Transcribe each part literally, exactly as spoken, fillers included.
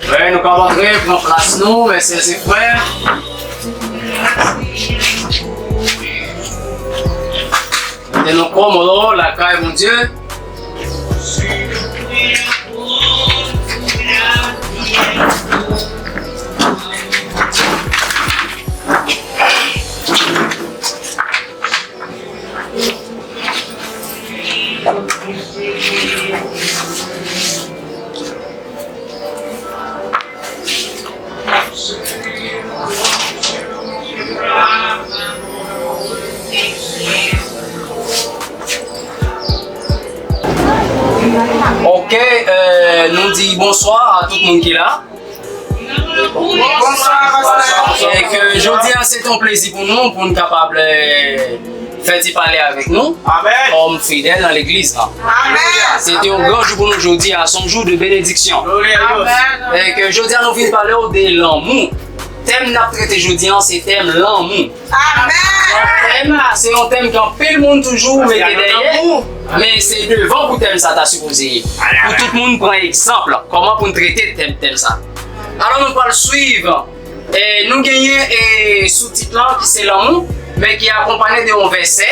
Wè, nou kapab antre, pran plas nou, mèsi, mèsi, frè. Mete nou kòm lakay Bondye. Ok, euh, nou di bonswa a tout moun ki la. Bonswa, pastè. E ke jodi a, se te yon plezi pou nou, pou n kapab, eh, fè ti pale avèk nou. Amèn. Kòm fidèl nan legliz la. Amèn. Se te yon gran jou pou nou jodi a, se yon jou de benediksyon. Glori a Dios. Amèn. E ke jodi a, nou vin pale w de lanmou. Tèm n ap trete jodi a, se tèm lanmou. Amèn. Yon tèm, se yon tèm ke anpil moun toujou mete dèyè, men se devan pou tèm sa ta sipoze ye. Pou tout moun pran egzanp, kòman pou n trete tèm, tèm sa. Alò, nou pral swiv, e nou genyen, e, soutit lan ki se lanmou, men ki akonpaye de yon vèsè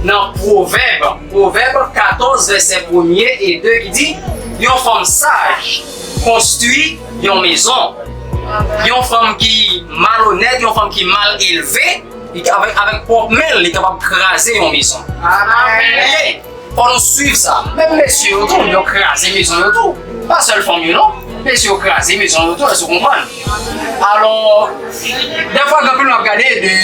nan Pwovèb, Pwovèb katòz, vèsè premye e de ki di, yon fanm saj konstwi yon mezon. Yon fanm ki malonèt, yon fanm ki mal elve, li, avèk, avèk pwòp men l, li kapab kraze yon mezon. Amèn. Ok? Fò nou swiv sa. Menm mesye yo tou, yo kraze mezon yo tou. Pa sèl fanm yo, non. Mesye yo kraze mezon yo tou, èske w konprann? Alò, dèfwa, gen anpil moun ap gade de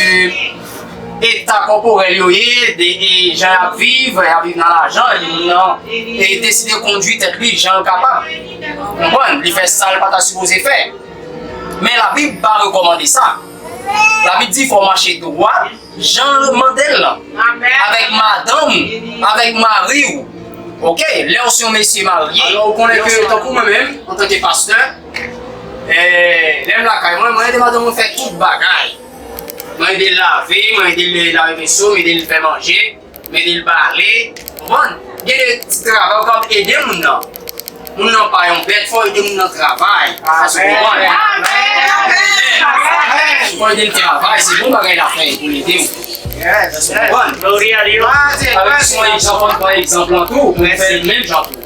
eta kòporèl yo ye, de, e jan y ap viv, y ap viv nan lajan, epi moun nan, e deside kondui tèt li jan l kapab. Konprann? Li fè sa l pa ta sipoze fè. Men Labib pa rekòmande sa. Labib di fò w mache dwat jan l mande l lan. Amèn. Avèk madanm, avèk mari w. Ok? Lè w se yon mesye marye. Alò, ou konnen ke tankou mwen menm, antanke pastè, eh, lè m lakay mwen, mwen ede madanm mwen fè tout bagay. Mwen ede l lave, mwen ede l lave veso, mwen ede l fè manje, mwen ede l bale. Konprann? Gen de ti travay ou kapab ede moun nan. Moun nan pa yon bèt, fò ede moun nan travay. Èske w konprann? Amèn. Amèn. Fò ede l travay, se bon bagay l ap fè pou l ede w. Èske w konprann? Glori a Dye. Avèk son egzanp, ann pran egzanp lan tou, pou n fè l menm jan tou.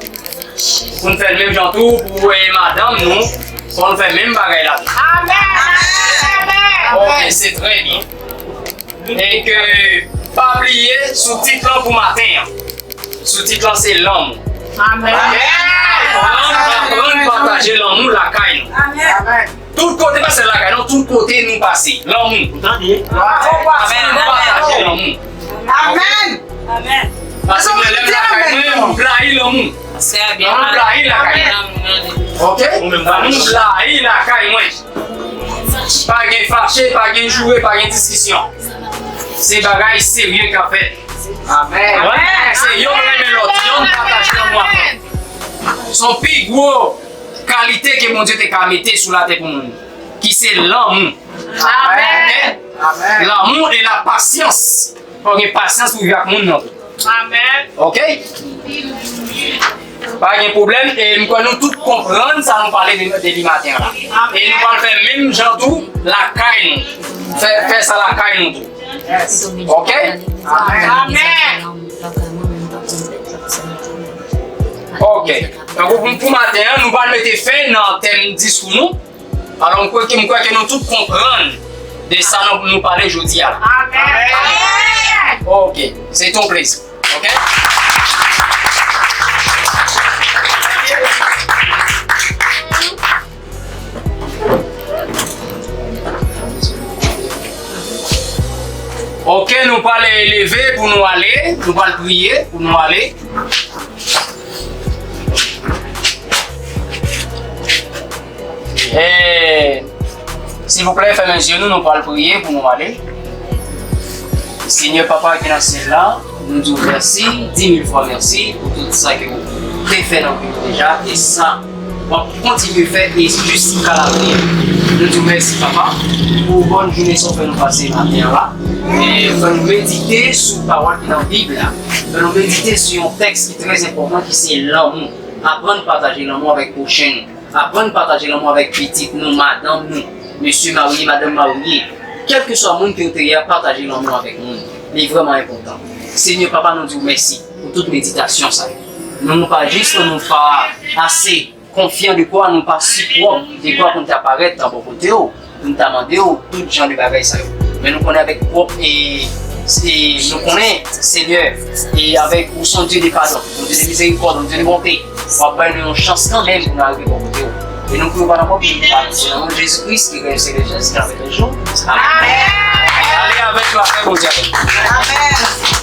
Pou n fè l menm jan tou, pou, eh, madanm nou, fò n fè menm bagay la tou. Amèn. Amèn. Ok, se trè byen. E ke, pa bliye, soutit lan pou maten an. Soutit lan se lanmou. Amèn. Aprann, aprann pataje lanmou lakay nou. Amèn. Tout kote, pa sèl lakay, non, tout kote nou pase, lanmou. Ou tande? Aprann pataje lanmou. Amèn. Amèn. Paske mwen, lè m lakay mwen, m blayi lanmou. Lanmou blayi lakay mwen. Ok? Lanmou blayi lakay mwen. Pa gen fache, pa gen joure, pa gen diskisyon. Se bagay serye k ap fèt. Amèn. Wè, se yonn renmen lòt, yonn pataje lanmou ak lòt. Se yon pi gwo kalite ke Bondye te ka mete sou latè pou moun, ki se lanmou. Amèn. Amèn. Lanmou e la pasyans. Fò w gen pasyans pou viv ak moun nan tou. Amèn. Oke? Pa gen pwoblèm, e m kwè nou tout konprann sa nou pale de, de li maten an la. E nou pral fè menm jan tou lakay nou. Fè, fè sa lakay nou tou. Oke? Amèn. Oke. Tankou pou, pou maten an, nou pral mete fen nan tèm diskou nou. Alò, m kwè ke, m kwè ke nou tout konprann de sa nou, nou pale jodi a la. Amèn. Oke, se yon plezi. Oke? Oke, nou pral leve pou nou ale, nou pral priye pou nou ale. Eh, silvouplè, fèmen zye nou, nou pral priye pou nou ale. Senyè Papa ki nan syèl la, nou di w mèsi, di mil fwa mèsi pou tout sa ke w te fè nan vi nou deja, e sa w ap kontinye fè, e jiska lapriyè. Nou di w mèsi, Papa, pou bòn jounen sa w fè nou pase maten an la. E fè nou medite sou pawòl ki nan Bib la. Fè nou medite sou yon tèks ki trè enpòtan, ki se lanmou. Aprann pataje lanmou avèk pwochen nou. Aprann pataje lanmou avèk pitit nou, madanm nou, mesye marye, madanm marye. Kèlkeswa moun ke w te ye a, pataje lanmou avèk moun. Li vrèman enpòtan. Senyè Papa, nou di w mèsi pou tout meditasyon sa yo. Nou, nou pa jis, nou, nou pa ase konfyan de kwa, nou pa si pwòp de kwa pou n ta parèt bò kote w, pou n ta mande w tout jan de bagay sa yo. Men nou konnen avèk pwòp e, e nou konnen, Senyè, e avèk ou se yon Dye de padon, yon Dye de mizerikòd, yon Dye de bonte. W ap bay nou yon chans kanmenm pou nou rive bò kote w. E nou priye w pa nan pwòp non nou, se nan non Jezi Kris ki règne, se le Jezi ki avèk nou jou. Amèn. Ale avèk lapè Bondye avèk nou. Amèn.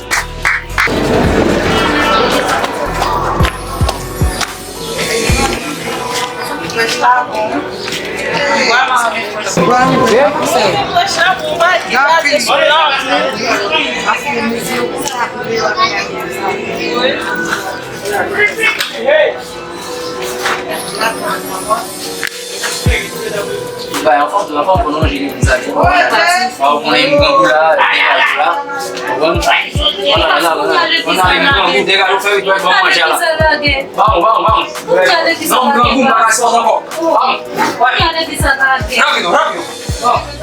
Bay anfòm, tout anfòm, pou nou manje legliz la tou. Waw, konnen m grangou la, m grangou la. Konprann? Konn ale, konn ale, konn ale, m grangou, degaje w fè wi, dwèt ban m manje a la. Vamos, vamos, vamos. Non, m grangou, m pa ka sòt ankò. Vamos. Rápido, rápido. Vamos.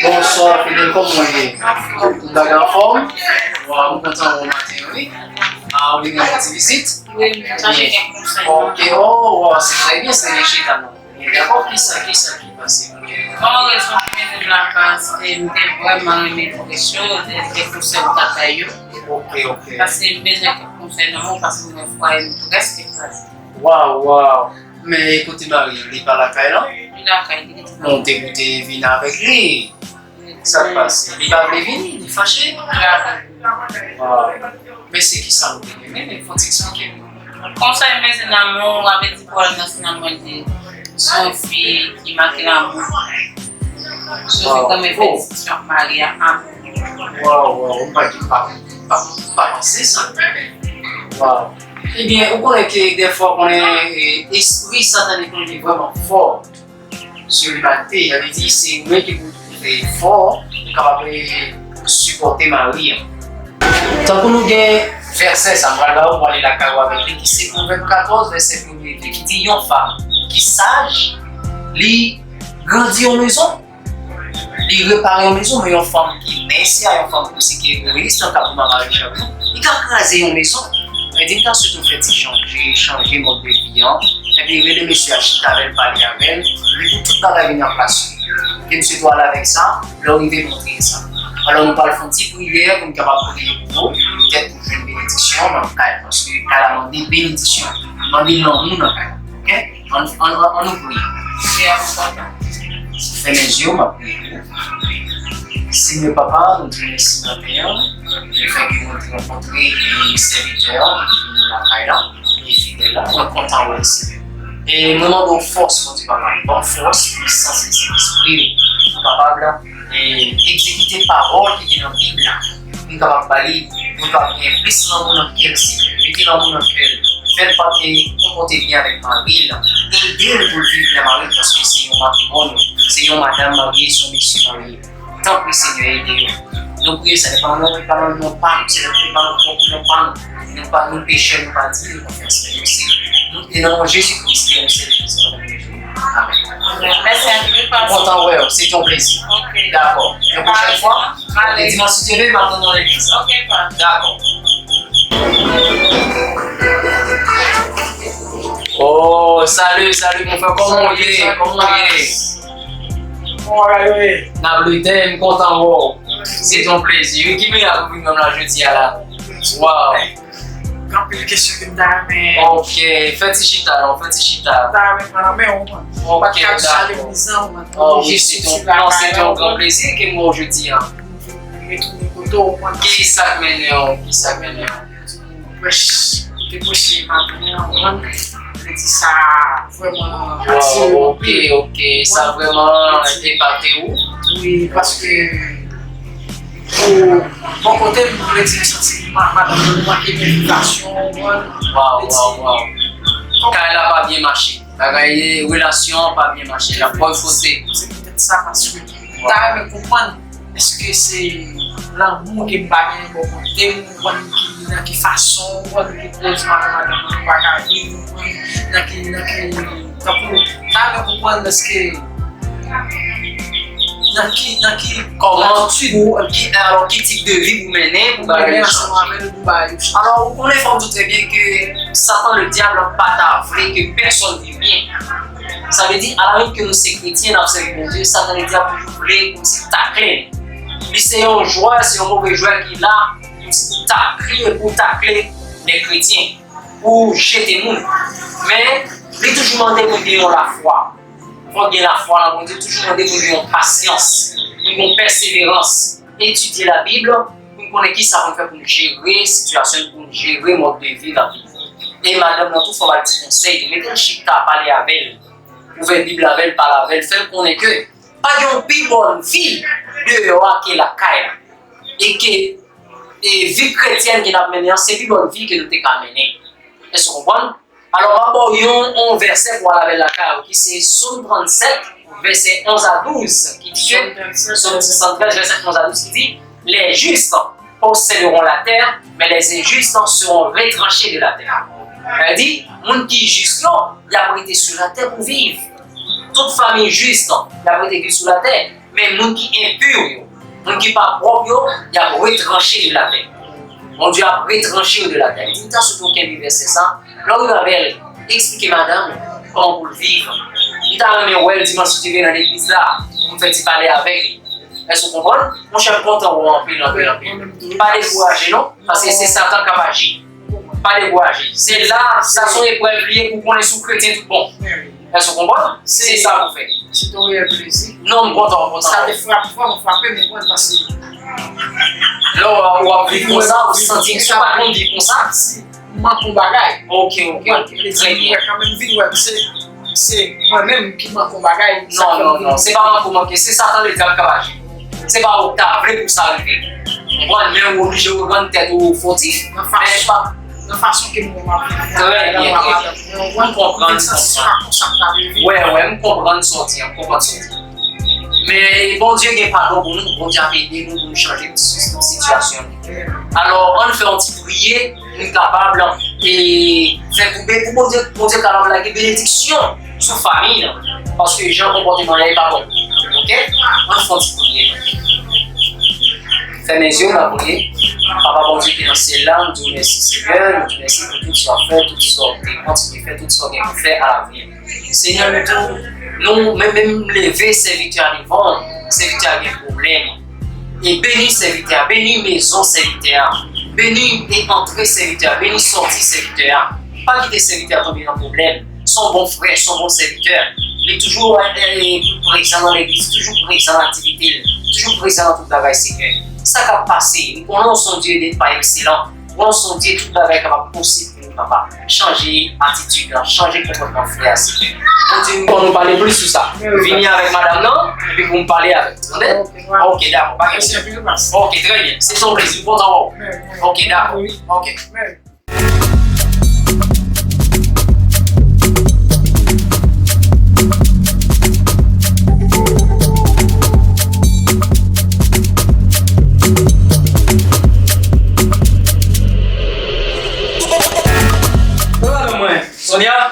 Bonswa, Fidel, kòman w ye? Tout bagay anfòm? Waw, mwen kontan wè w maten an, wi. Ah, ou vin rann yon ti vizit? Wi, mwen chache kèk konsèy. Ok, oh, waw, se trè byen, se byen chita non. Dakò, kisa, kisa ki pase? Bon, rezon ki mennen m lakay, se m te vrèman renmen Prince yo, de, de konsèy ou t ap bay yo. Ok, ok. Paske m bezwen kèk konsèy nan men w, paske m wè fwaye m prèske kraze. Waw, waw. Men kote mari w, li pa lakay la? Li lakay, li rete lakay. Non, te pou te vin avèk li. Sa k pase? Li pa vle vini? Li fache? Li pa vle. Waw. Men se kisa nou te renmen, men fò ti eksplike nou. Konsèy m bezwen nan men w, avèti pawòl nan sèl mwen di, se yon fi ki make lanmou. Se yon fi k renmen fè diskisyon ak mari a. Waw, waw, m pa, m pa, m pa, m pa panse sa. Waw. Ebyen, ou konnen ke dèfwa, ou konnen, e, espri satanik lan li vrèman fò sou limanite. Sa vle di, se ou menm ki pou fè efò pou kapab, e, sipòte mari an. Tankou nou gen vèsè sa, m pral ba ou pou ale lakay ou avèk li, ki se Pwovèb katòz, vèsè premye e de, ki di, yon fanm ki saj, li grandi yon mezon, li repare yon mezon, men yon fanm ki mensya, yon fanm osi ki egoyis, yon ka pou mama riche avè nou, li ka kraze yon mezon. Mwen di, m ta swete w fè ti chanje, chanje mòd de vi an, epi rele mesye a chita avè l, pale avè l, epi pou tout bagay vin an plas yo. Ke m swete w ale avèk sa, lè w rive montre l sa. Alò, nou pral fè yon ti priyè pou n kapab priye pou ou, poutèt pou jwenn benediksyon nan kay la, paske kay la mande benediksyon, mande lanmou nan kay la. Ok? Ann, ann, ann, ann nou priye. Priyè pou papa. Fèmen je w, m ap priye pou ou. Senyè Papa, nou di w mèsi maten an, lefètke nou te rankontre e sèvitè a ki vin lakay la, e fidèl la, mwen kontan wè l, Senyè. E mwen mande w fòs, Bondye Papa, ban m fòs, pwisans e Sentespri w, pou kapab e egzekite pawòl ki gen nan Bib la, pou n kapab ba li, pou n kapab gen plis lanmou nan kè l, Senyè. Mete lanmou nan kè l. Fè l pa te konpòte byen avèk mari l. Ede l pou l viv byen mari l, paske se yon matrimònyo, se yon madanm marye, se yon mesye marye. Tanpri, Senyè, ede yo. Nou priye sa, e pa nan, e pa nan non pa nou, se pa nan pwòp non pa nou. Nou pa, nou pechè, nou pa diy, nou konfyans nan yo, se nou. E nan non Jezi Kris, ki nou sèvi, ki nou sèvi. Amèn. Mèsi anpil, pastè. Kontan wè w, se yon plezi. Ok. Dakò. Yon pwochèn fwa, e dimanch si Dye vle, m ap tann nan legliz la. Ok, pastè. Dakò. Oh, salut, salut, mon frère, kòman w ye? Kòman w ye? Kòman bagay yo ye? N ap lite, m kontan wè w. Se yon plezi. Wi, ki mirak ou vin menm la jodi a la? Wow. Gen anpil kesyon ke m ta renmen. Ok, fè ti chita non, fè ti chita. M ta renmen pran nan men w, mwen. Ok, dakò. Mwen pa t ka chale mizan, mwen. Oh, wi, se yon, non, se yon gran plezi ke m wè w jodi a. Retounen kote w, mwen. Ki sa k mennen w? Ki sa k mennen w? Prèch, te preche maten an, mwen. Mwen di sa vrèman atire m anpil. Wow, ok, ok. Sa vrèman epate w? Wi, paske Pou bò kote m, vle di, m santi ma-, madanm nan manke de edikasyon, ou konprann? Waw, waw, waw. Kay la pa byen mache. Bagay, relasyon an pa byen mache. L ap ba w kote. Se poutèt sa, paske m ta renmen konprann, èske se lanmou ke m pa genyen bò kote m, ou konprann, ki, nan ki fason, ou konprann, ki koz madanm, madanm nan pa ka viv, ou konprann, nan ki, nan ki, tankou, m ta renmen konprann, èske Nan ki, nan ki, kòman, ki, alò, ki tip de vi pou mennen pou bagay yo chanje? Alò, ou konnen, fò m di w trè byen ke Satan, ledyab, pa ta vle ke pèsonn viv byen. Sa vle di, alaminit ke nou se kretyen, n ap sèvi Bondye, Satan, ledyab, toujou vle kòmsi takle n. Li se yon jwè, se yon move jwè ki la, kòmsi pou takle, pou takle lè kretyen, pou jete moun. Men, li toujou mande pou n gen yon lafwa. Fò w gen lafwa nan Bondye, toujou mande pou n gen yon pasyans, pou n gen yon pèseverans. Etidye Labib, pou n konnen kisa pou n fè pou n jere sitiyasyon n, pou n jere mòd de vi n ap viv. E madanm nan tou, fò w ba l ti konsèy tou. Mete l chita, pale avè l. Ouvè Bib la avè l, pale avè l, fè l konnen ke pa gen yon pi bòn vi deyò a ke lakay la. E ke, e vi kretyèn ke n ap mennen an, se pi bòn vi ke nou te ka mennen. Èske w konprann? Alò, m ap ba w yon, yon vèsè pou w al avè l lakay ou, ki se Sòm trannsèt, vèsè onz a douz, ki di ke, Sòm trannsèt, vèsè onz a douz, ki di, Les justes posséderont la terre, mais les injustes seront retranchés de la terre. Sa vle di, moun ki jis yo, y ap rete sou latè pou viv. Tout fanmi jis, y ap rete viv sou latè. Men moun ki enpi yo, moun ki pa pwòp yo, y ap retranche de latè. Bondye ap retranche yo de latè. Li di, m ta swete w kenbe vèsè sa. Lè w rive avè l, eksplike madanm ou kòman pou l viv. M ta renmen wè l dimanch si Dye vle nan legliz la, pou m fè ti pale avèk li. Èske w konprann? Monchè, m kontan wè w anpil, anpil, anpil. Pa dekouraje non, paske se Satan k ap aji. Pa dekouraje. Se la, sa se yon eprèv li ye pou konnen si w kretyen tout bon. Èske w konprann? Se sa pou fè. Se te yon reyèl plezi. Non, m kontan, m kontan. Sa te frape, vrèman frape m, ou konprann, paske lè w, w ap viv konsa, ou santi, si w pa t konn viv konsa. Si m manke yon bagay. Ok, ok, ok. Trè byen. Kanmenm vin wè m se, se mwen menm ki manke yon bagay. Non, non, non, se pa manke w manke, se Satan ledyab k ap aji. Se pa ou k ta vle pou sa rive. Ou konprann, men ou oblije reprann tèt ou fòtif. Nan fason, nan fason ke m wè m ap viv. Trè byen, trè byen. M konprann, m konprann. Wè, wè, m konprann sa w di, m konprann sa w di. Men Bondye gen padon pou nou, Bondye ap ede nou pou nou chanje sitiyasyon nou. Alò, ann fè yon ti priye, pou nou kapab, e, fè koube pou Bondye, Bondye kapab lage benediksyon sou fanmi nou. Paske jan konpòteman an ye pa bon. Ok? Ann fè yon ti priye. Fèmen je w, n ap priye. Papa Bondye ki nan syèl la, nou di w mèsi, Senyè, nou di w mèsi pou tout sa w fè, tout sa w te kontinye fè, tout sa w gen pou fè alavni. Senyè, nou tou, nou menm, menm leve sèvitè a devan w, sèvitè a gen pwoblèm. E beni sèvitè a, beni mezon sèvitè a, beni e antre sèvitè a, beni sòti sèvitè a. Pa kite sèvitè a tonbe nan pwoblèm. Se yon bon frè, se yon bon sèvitè. Li toujou, eh, prezan nan legliz, toujou prezan nan aktivite l, toujou prezan nan tout bagay, Senyè. Sa k ap pase, nou konnen w se yon Dye de pa ekselan, nou konnen w se yon Dye tout bagay kapab posib pou nou, Papa. Chanje atitid la, chanje konpòtman frè a, Senyè. Bondye, nou ban nou pale plis sou sa. Vini avèk madanm nan, epi pou m pale avèk li, tande? Ok, dakò, pa gen pwoblèm. Ok, trè byen. Se yon plezi, m kontan wè w. Ok, dakò. Ok. Sonia?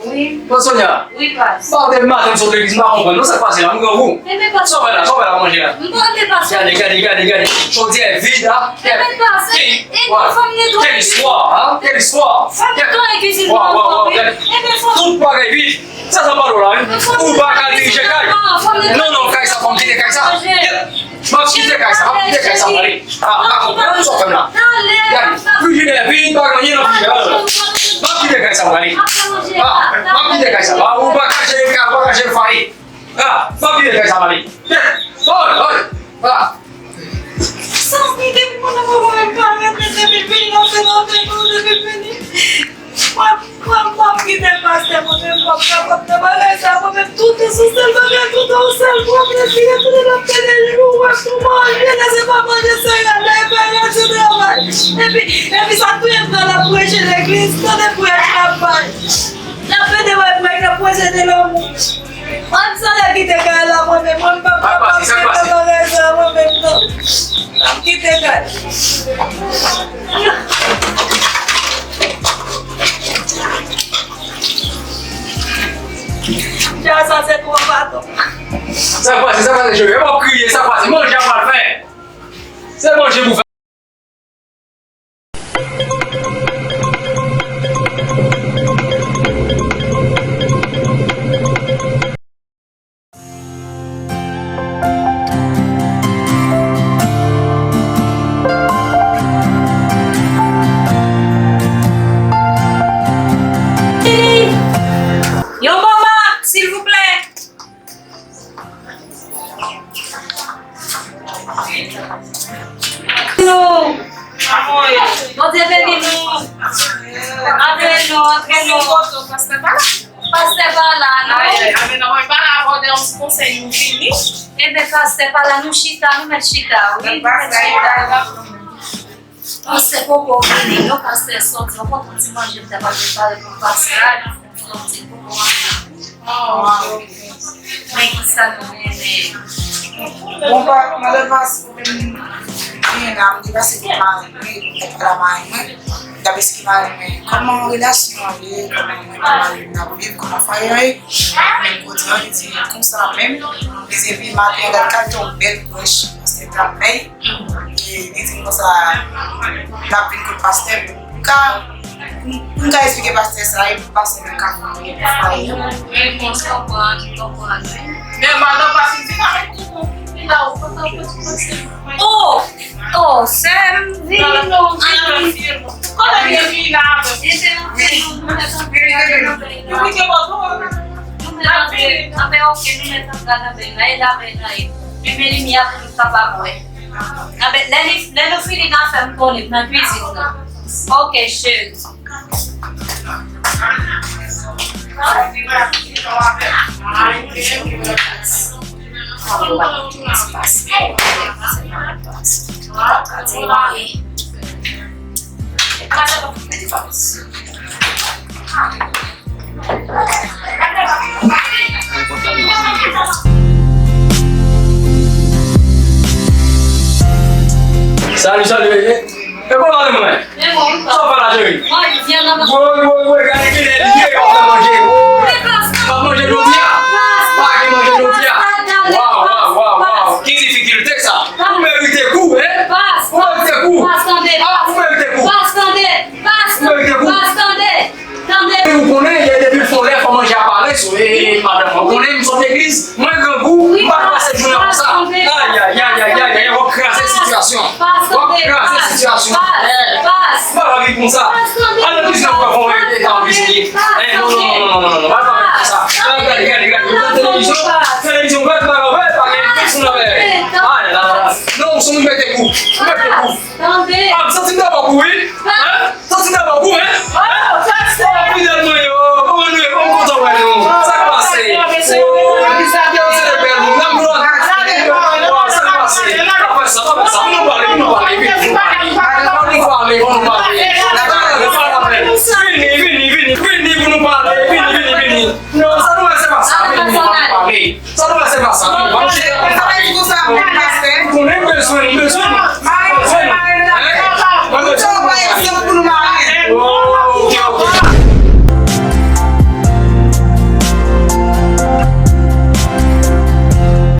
Wi. Bon, Sonia. Wi, pas. Bon, depi maten m sot legliz, m pa konprann non, sa k pase la, m grangou. Sa w fè la, sa w fè la, manje la? M pa te pase. Gade, gade, gade, gade. Chodyè vid, ha? Quelle histoire, hein? Quelle histoire? Tout bagay vid. Sa, sa pa dwòl la, wi. Ou pa ka dirije kay. Non, non, kay sa, fò m kite kay sa. M ap kite kay sa, m ap kite kay sa, m ale. Ah, ah, gade sa w fè m la. Gade, frijidè vid, pa gen anyen nan frijidè la. M ap kite kay sa, m ale. Ah, m ap kite kay sa. Ah, ou pa ka jere kay, ou pa ka jere fwaye. Ah, m ap kite kay sa, m ale. Oy, oy, ah. Santi depi mwen nan moman menm pa rete depi vini nan fè nan fè nou depi vini. Mwen, mwen, mwen kite pastè, mwen menm, mwen kapab nan bagay sa, mwen menm, tout sou sèl bagay, tout yon sèl pwoblèm, li retounen l ap tande jou, wè pou manje, lè se pa manje, se rale, e pa rale, se travay. Epi, epi sa touye m nan l ap preche legliz, tande prèch l ap bay. L ap pede wè prèch, l ap preche de lanmou. Mwen sa lè kite kay la, mwen menm, mwen pa kapab fè bagay sa, mwen menm, non. L ap kite kay. Dja sa se twò paton. Sa k pase, sa k pase, cheri? E w ap kriye, sa k pase? Manje a pral fè. Se manje pou fè. Yon bon ma, silvouplè. Nou. Bondye beni nou. Antre nou, antre nou. Pastè pa la, non? Ebyen, pastè pa la, nou chita, nou mèt chita, wi, nou mèt chita. Pastè poko vini, non, pastè sòti, yon kontan ti manje m ta pral prepare pou pastè a, li fè yon ti poko manje. Ah, ok. Men ki sa nou renmen? Bon, pa, madanm Pas, mwen menm, genyen la, m te pase kot marenn mwen, epi m t ap pale a marenn mwen, m t ap esplike marenn mwen kòman relasyon an ye, kòman mwen menm marenn mwen ap viv, kòman fwaye an ye. Menm kote an, li di konsa menm, li di epi maten an, gad kalite yon bèl prèch pastè t ap bay. E li di m konsa, l ap vin kot pastè pou m ka, pou m, pou m ka esplike pastè sa, e pou pastè menm ka fè yon fwaye. Men bon, m konprann, m konprann, wi. Men madanm Pas, li di pa met koukou. Li la, ou kontan pou ti pastè. Oh! Oh, sè m, vini non, vini. Kote vini la? Ede antre non, nou mèt antre, nou mèt antre. Nou mèt antre, antre, ok, nou mèt antre nan bèy la, e la bèy la ye. Limen limyè pou nou kapab wè. Anben, lè li, lè nou fini, n a fè m konnen nan kwizin nan. Ok, cheri. Salut, salut, eh, eh. E bon, madanm mwen. Sa w fè la, cheri? Woy, woy, woy, gade kilè li ye, w ap fè manje. Woy. W ap manje jodi a? Pa gen manje jodi a? Waw, waw, waw, waw. Ki difikilte sa? Ou merite kou, hein? Ou merite kou. Ah, ou merite kou. Pas, tande. Pas, tande. Pas, tande. Pas, tande. Tande. Ou konnen, depi fon lè, fò manje a pare sou, e, madanm, ou konnen, m sot legliz, mwen grangou, m pa ka pase jounen konsa. Ay, ay, ay, ay, ay, ay, w ap kraze sitiyasyon. W ap kraze sitiyasyon. Pas, pas. M pa ka viv konsa. Al nan prizon, w ap fè yon eta an prizonye. Eh, non, non, non, non, non, non, non, pa, pa fè sa. Gade, gade, gade, gade, gade, televizyon, televizyon, gade, pa, pa, pa, pa gen pèsonn avè. Ay, la, la, la. Non, ou se moun mete kou. Ou mete kou. Tande. Ah, m santi m ta ba kou, wi. Hein? Santi m ta ba kou, hein? Hein? Oh, Fidel mwen yo, kòman nou ye? Mwen kontan wè nou. Sa k pase? Oh, Fidel se de bèl moun. N ap lòt. Oh, sa k pase? Pa fè sa, pa fè sa. Vin nou pale, vin nou pale, vin nou pale. Vin nou pale, vin nou pale. Vini, vini, vini, vini pou nou pale. Vini, vini, vini. Non, sa nou wè se pa sa. Vini, vini pou nou pale. Sa nou wè se pa sa. Vini, vini, vini pou nou pale. Ou konnen m bezwen, m bezwen nou. M bezwen nou. Hein? Mwen bezwen